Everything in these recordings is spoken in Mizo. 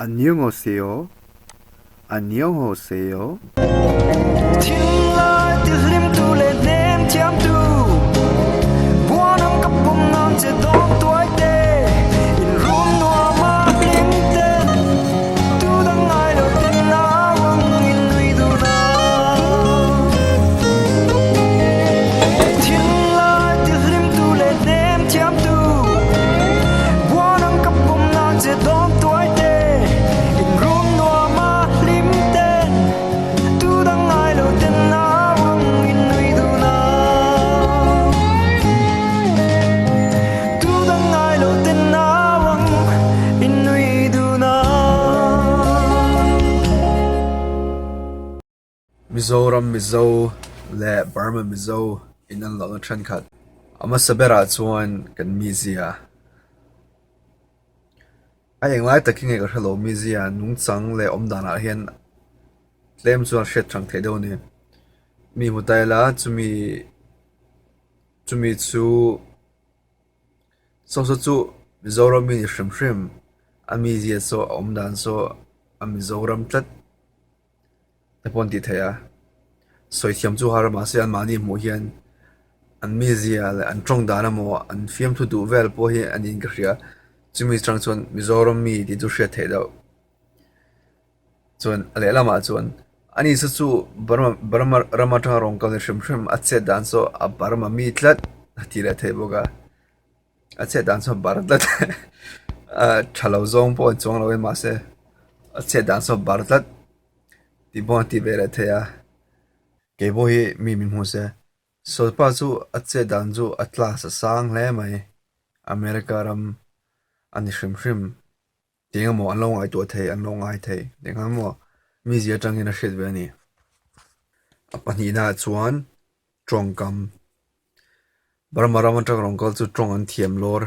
Annyeonghaseyo Annyeonghaseyo. Mizoram Mizo leh Burma Mizo in an lohna thenkhat. A hmasa berah chuan kan mizia a englai takin nge ka hre lo mizia nungchang leh awm danah hian tlem chuan hriat thang theih deuh a ni. Mi hmu ta ila chumi chumi chu saw saw chu Mizoram mi ni hrim hrim a mizia saw a awm dan saw a Mizoram tlat. te pawh an tih theih a sawi thiam chu har a mahse anmahni hmuh hian an mizia leh an tawng dan emaw an fiamthu duh vel pawh hi a niin ka hria chumi chang chuan Mizoram mi tih chu hriat theih loh chuan a lehlamah chuan ani saw chu Burma Burma ram atanga rawn kal ni hrim hrim a chet dan saw a Burma mi tlat a tih leh theih bawk a. A chhiat dan sawn bar tlat a tha lo zawng pawh an chuang lo in mahse a chhiat dan sawn bar tlat tih pawh a ti ve leh thei a kei pawh hi mi min hmu se sawlpa chu a chet dan chu a class a sang hle mai America ram a ni hrim hrim tih eng emaw an lo ngaihtuah thei an lo ngai thei tih ang emaw mizia atangin a hriat ve a ni a pahnihna ah chuan tawngkam. Burma ram atang rawn kal chu tawng an thiam lawr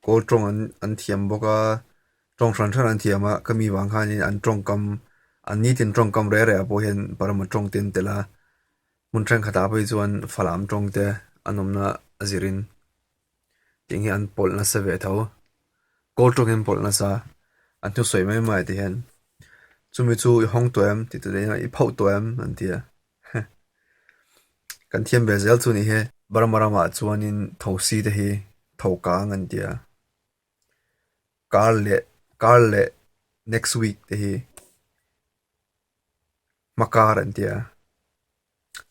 kawl tawng an an thiam bawk a tawng hran hran an thiam a ka mi vang khanin an tawngkam an nitin tawngkam reh reh ah pawh hian Burma tawng te an telh a hmun thenkhatah phei chuan Falam tawng te an awmna a zirin tih hi an pawlh nasa ve tho kawl tawng hi an pawlh nasa an thusawi mai mai te hian chumi chu i hawng tawh em tih te i phauh tawh em an ti a. Kan thiam ve zel chu ni hi. Burma ramah chuanin thosi te hi tho kang an ti a. Kar leh kar leh next week te hi hma kar an ti a.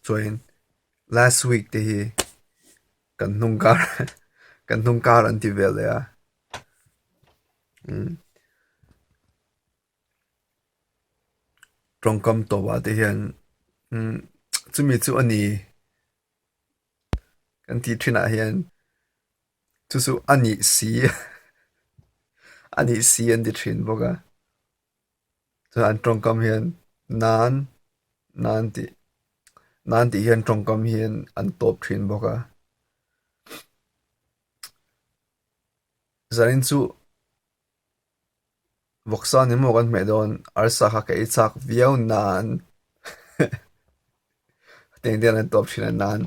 Chuanin last week te hi kan hnung kar kan hnung kar an ti ve leh a. Umm. Tawngkam tawpah te hian umm chumi chu a ni kan tih thinah hian chu chu a nih si a nih si an ti thin bawk a chuan an tawngkam hian nan nan tih nan tih hian tawngkam hian an tawp thin bawk a zanin chu. Vawksa ni maw kan hmeh dawn arsa kha ka ei chak viau nan hetiang te hian an tawp thin a nan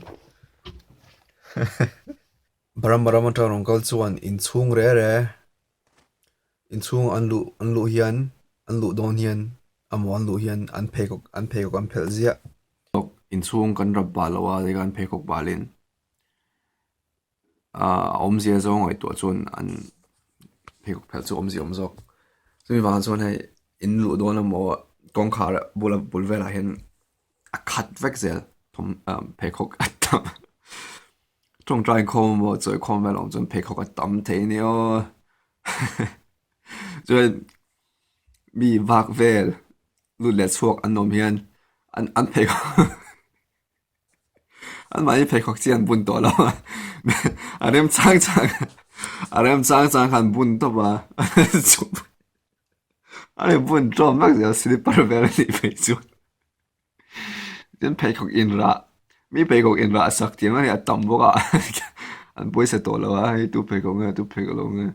Burma ram atang rawn kal chuan inchhung re re inchhung an luh an luh hian an luh dawn hian emaw an luh hian an pheikhawk an pheikhawk an phelh ziah. Inchhung kan rap bal lo a tikhan pheikhawk balin. Ahh a awmzia zawng ngaihtuah chuan an pheikhawk phelh chu awmzia awm zawk chumi vang chuan hei in luh dawn emaw kawngkhar bula bul velah hian a khat vek zel thawm ah pheikhawk a tam tawngtai khawm emaw chawi khawm vel awm chuan pheikhawk a tam thei ania aw chuan mi vak vel lut leh chhuak an awm hian an an pheikhawk. An mahni pheikhawk chi an bun tawh lo a a rem chang chang a rem chang chang khan bun tawp a a ni bun tawm vek zel slipper vel a nih phei chuan tin pheikhawk inrah mi pheikhawk inrah sak tiang a ni a tam bawk a an pawisa tawh lo a hei tu pheikhawk nge tu pheikhawk lo nge.